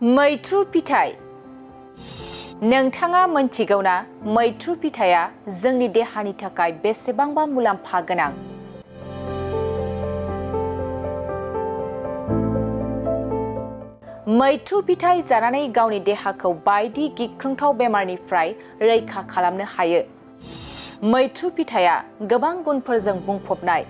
मैथ्रु फिथाइ नोंथाङा मोनथिगौ ना मैथ्रु फिथाइया जोंनि देहानि थाखाय बेसेबांबा मुलाम्फा गोनां? मैथ्रु फिथाइ जानानै गावनि देहाखौ बायदि गिख्रंथाव बेमारनिफ्राय रैखा खालामनो हायो। मैथ्रु फिथाइया गोबां गुनफोरजों बुंफबनाय।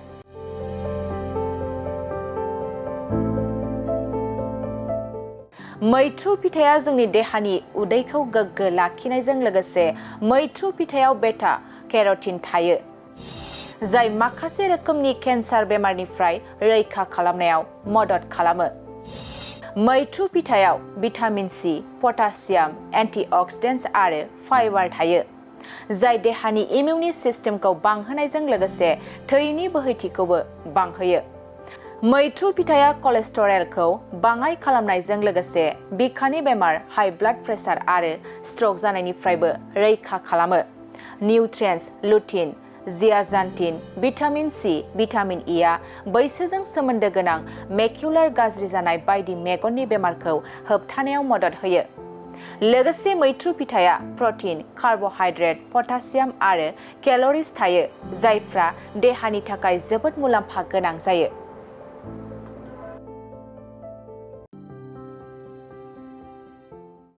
मैथ्रु फिथाइया जोंनि देहानि उदैखौ गोग्गो लाखिनायजों लोगोसे मैथ्रु फिथाइयाव बेटा केर'टिन थायो, जाय माखासे रोखोमनि केन्सार बेमारनिफ्राय रैखा खालामनायाव मदद खालामो। मैथ्रु फिथाइयाव भिटामिन सी, पटासियाम, एन्टिअक्सिडेन्ट्स आरो फाइबार थायो, जाय देहानि इमिउन सिस्टेमखौ बांहोनायजों लोगोसे थैनि बोहैथिखौबो बांहोयो। मैथ्रु फिथाइया कलेस्टेरलखौ बाङाइ खालामनायजों लोगोसे बिखानि बेमार, हाइ ब्लाड प्रेसार आरो स्ट्रक जानायनिफ्रायबो रैखा खालामो। निउट्रियेन्ट्स लुटिन, जियाजान्टिन, भिटामिन सी, भिटामिन इआ बैसोजों सोमोन्दो गोनां मेकुलार गाज्रि जानाय बायदि मेगननि बेमारखौ होबथानायाव मदद होयो। लोगोसे मैथ्रु फिथाइया प्रटिन, कार्बहाइड्रेट, पटासियाम आरो केल'रिज थायो, जायफ्रा देहानि थाखाय जोबोद मुलाम्फा गोनां जायो।